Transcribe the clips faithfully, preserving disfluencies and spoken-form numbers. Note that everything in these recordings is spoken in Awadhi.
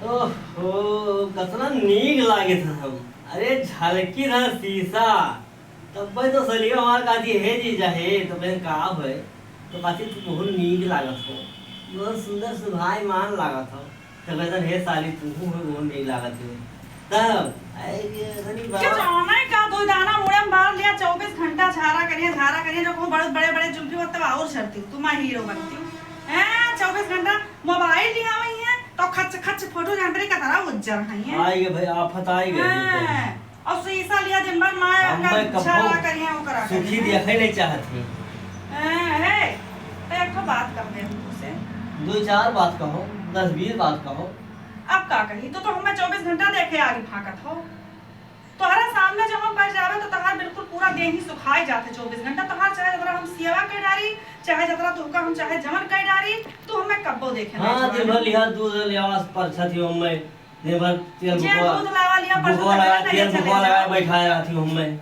ओहो, कतना नीक लागत है हम। अरे, झलकी ना शीशा। तब्बे तो सलियो हमार कहती, "हे जीजा हे, तो बहन का होए?" तो कहती, "तू बहुत नीक लागत हो, बहुत सुंदर सुभायमान लागत हो।" तो कहता, "हे साली, तू हो बहुत नीक लागत हो।" तब, अरे, ये तनी के बाबा जाने का दो दाना मुड़े में बार लिया, चउबीस घंटा झारा करिए, झारा करिए, जो कहूँ बड़े, बड़े, बड़े जुल्फी होते, और झरती हूँ, तू माँ हीरो बनती हूँ। हैं, चउबीस घंटा मोबाइल लिया हुई है, तो खच, खच फोटो जान पर कतरा उज्जर है ये। आई गे भाई, आफत आई गे। हैं, और शीशा लिया दिन भर माया हम का मैं कब्बो झारा करिए, वो करा सुखी करिए। देखे नहीं चाहत ही। हैं, हे, तो एक ठो बात कह दे हम तुझसे। दो चार बात कहो, दस बीस बात कहो। अब का कही, तो, तो हमें चउबीस घंटा देखे आगे फाकत हो। तोहरा सामने जब हम पड़ जावे तो तोहार बिल्कुल पूरा देह ही सुखाई जाते चउबीस घंटा। तोहार चाहे जतरा हम सेवा कर डारी, चाहे जतरा तुमका हम चाहे जवन कर डारी, तू हमें कब्बो देखे ना हाँ, छोड़ा। दिन भर लिहा दूध लिहा परछत ही हमें, दिन भर तेल जे बुकवा, दूध लावा लिहा परछत बुकवा तकरे लगा, लगे तेल चले बुकवा लगा जाओ। बैठाए रहती हूँ हमें।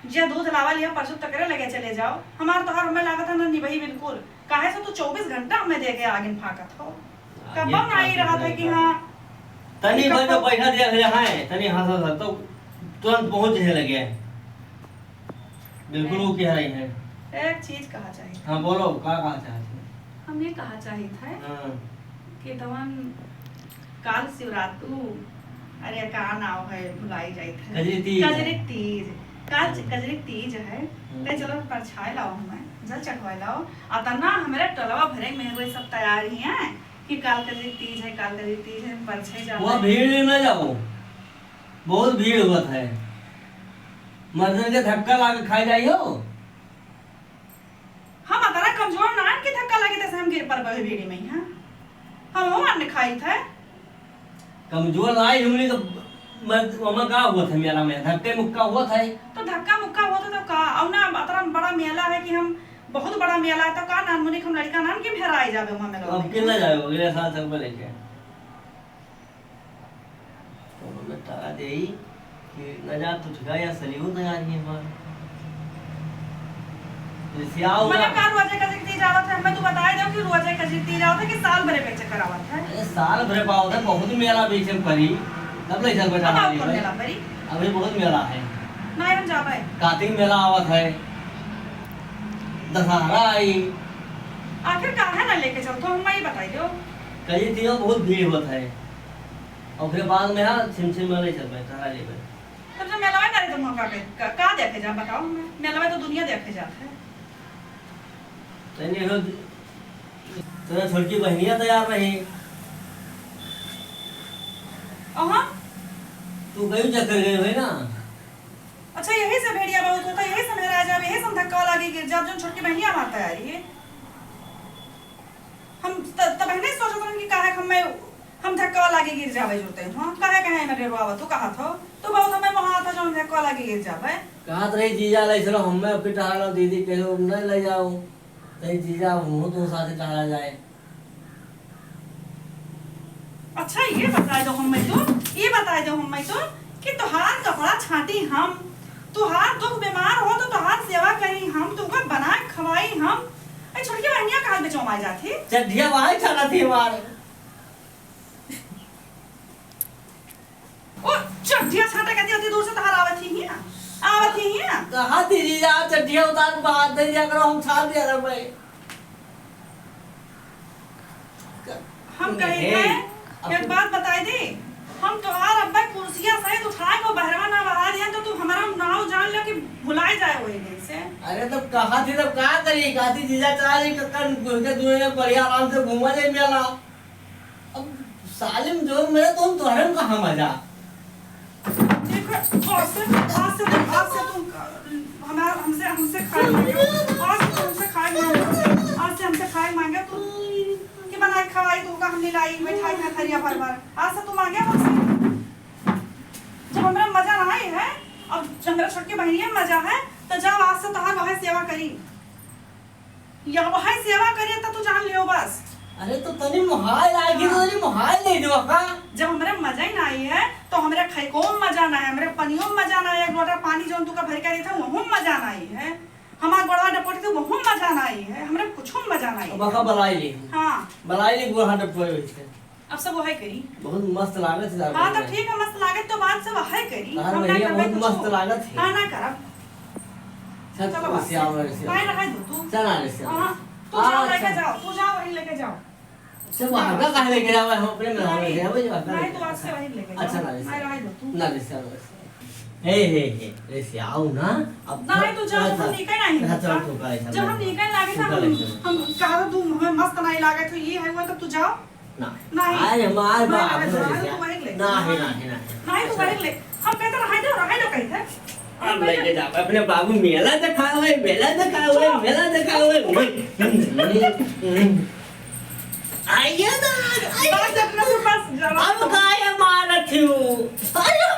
जे दूध लावा लिहा परछत तकरे लगे चले जाओ। हमार तोहार हमें लागत है ना निबही बिल्कुल। काहे से तू चउबीस घंटा हमें देखे आगे फाकत हो। कब्बो ना आई रहा था कि हाँ। तनी भर जो बैठा दिया है, तनी हंसा था, तो तुरंत पहुंच जाए लगे। बिल्कुल वो कह रही है। एक चीज कहा चाहिए। हाँ, बोलो, का कहा चाहत है? हम ये कहा चाहिए था हाँ। कि तवन काल शिवरात्रि, अरे, का नाव है, भुलाई जाइत है। कजरी तीज। कजरी तीज। काल हम्म। कजरी तीज है। हम्म। ते चलो, परछाई लाओ हमें, जल चढ़वाई लाओ। अतना हमारे टोलवा भरे में हुए सब तैयार ही हैं कि काल कजरी तीज है, काल कजरी तीज है, परछाई जाओ। वो भीड़ में ना जाओ, बहुत भीड़ होत है। मर्दन के धक्का लाग खाई जाइयो। हम अतना कमजोर ना हन कि धक्का लागे तसे हम गिर पड़बे भीड़ में, हाँ? हम हो अन्न खाई थे। कमजोर ना आई हमनी तो, मर्द, ओमा का हुआ था मेला में? धक्के मुक्का हुआ था। तो धक्का मुक्का हुआ था तो का? और ना अतना बड़ा मेला है कि हम, बहुत बड़ा मेला है तो का नान मुनिक हम लड़का नान के भेराई जाबे वहाँ मेला अब में? के ना जाबे, अगले साल चलबे लेके। तो हमें तारा देई कि न जा तू ठिका या सलियो तैयार ही हमार। रिसियाओ मने ना। का रोजे कजरी तीज आवत है? हमें तू बताए दो कि रोजे कजरी तीज आवत है कि साल भरे पे चक्कर आवत है? अरे साल भरे पावत है, बहुत मेला बीच में पड़ी, तब ले चल बैठा अब आप है कौन भाई। मेला पड़ी? अभी बहुत मेला है। ना हम जाबे। कार्तिक मेला आवत है, दशहरा आई। आखिर काहे ना लेके चल, तो हमें ही बताई दो। कजरी तीज बहुत भीड़ होत है। ओकरे बाद में हाँ, छिम छिम में नहीं चल पाए, टहरा लेबे। तब जब मेलवा ना रहे तो वहाँ का, का, का देखे जा, बताओ हमें? मेलवा तो दुनिया देखे जात है। तनी हो, तेरा छोटकी बहनिया तैयार रही। अहाँ? तू गई चक्कर गई हुई ना। अच्छा, यही से भेड़िया बहुत होता, यही से मेरा आ जाब, यही से हम धक्का लागे गिर जाब, जौन छोटकी बहनिया हमार तैयारी है। हम त-, तब नहीं सोचत रहन कि काहे हम, हम धक्का लागे गिर जावे जुरते। हाँ, काहे, काहे में डेरवावत, तू कहा था, तू बहुत हमें वहाँ था जो हम धक्का लागे गिर जावे। कहत रही जीजा ले चलो, हमें फिर टहरा लो, दीदी कहो नहीं ले जाओ, तई जीजा हूँ तो साथ टहरा जाए। अच्छा, ये बताए दो हमें तो, ये बताए दो हमें तो कि तोहार कपड़ा छाटी हम, तोहार दुख बीमार हो तो तोहार सेवा करी हम, तुमका बना के खवाई हम। ए, छोटकी बहनिया कहाँ बेचो माई जाती? चड्ढिया वहाँ छाटा थी हमार। ओ, चड्ढिया छाटा कहती होती दूर से तोहार आवत ही हिया, आवत ही हिया। कहा दीदी जा चड्ढिया उतार बाहर दे दिया करो, हम छाट दिया करो भाई। हम कही हे, थे, अब एक तू बात बताई दी, हम तोहार अब्बा कुर्सिया सहित उठाए को बहरवा ना बहा दिया, तो तू हमारा नाव जान लो कि भुलाई जाए वही दिन से। अरे, तब कहा थी, तब का करी? कहा थी, "जीजा, चला जी, कक्कन घुस के दुनिया में बढ़िया आराम से घूमा जाए मेला।" अब सालिम जो मेरा, तो हम तोहरे में कहाँ मजा? देखो, आज से, आज से, आज से तुम हमारा, हमसे, हमसे खाए मांगे। आज से तुम हमसे खाए मांगे। आज से हमसे खाए मांगे तुम। कि बना के खवाई तुमका, हम लाई, बैठाई ना थरिया भर भर। आज से तुम मांगे हमसे। जब हमरा मजा ना आई है, अब जब हमरा छोटकी बहनिया में मजा है, तो जाओ आज से तोहार वह सेवा करी। या वही सेवा करिए तो तू जान लियो बस। अरे तो तनी मोहाय लागी तो हाँ। तनी मोहाय दे दो का? जब हमरे मजा ही ना आई है तो हमरे खैको में मजा ना है, हमरे पनियो में मजा ना है। एक लोटा पानी जौन तू का भर के देता वहू में मजा ना आई है। हमार गोड़वा डपोटी तो वहू में मजा ना आई है, हमरे कुछ में मजा ना आई अब है। बका बलाई ले। हाँ। बलाई ले गोड़ हाथ डपोए वैसे। अब सब वही करी। बहुत मस्त लागत है। हाँ, तो ठीक है, मस्त लागत तो बात सब वही करी। हम ना करबे कुछ। बहुत मस्त लागत है। हाँ, ना करब। चल, चलो, बस। हाँ, तू जाओ, लेके जाओ, तू जाओ, वही लेके जाओ। अच्छा, वहाँ का काहे लेके जावे? हम अपने में लेके जावे, जो आता नहीं, है। तो आज से वही लेके जाओ। अच्छा, ना, नहीं, रहे दो तू। ना, नहीं, सर, बस। हे, हे, हे, रे से आओ ना। अब नहीं, तू जाओ, हम निकल नहीं। अच्छा, तू का ऐसा जब हम निकल लागे था, हम, हम कहा था, "तू हमें मस्त नहीं लागे, तो ये है वो, तब तू जाओ।" ना। नहीं। अरे, हमार बाप रे से। तू वही ले। ना, है, ना, है, ना, है। नहीं, तू वही ले। हम कहते रहे दो, रहे दो कहते। हम लेके जाओ, अपने बाबू मेला दिखावे, मेला दिखावे, मेला दिखावे। आइए ना, आइए। बस, अपना से बस, जरा। अब काहे मारत हो? अरे,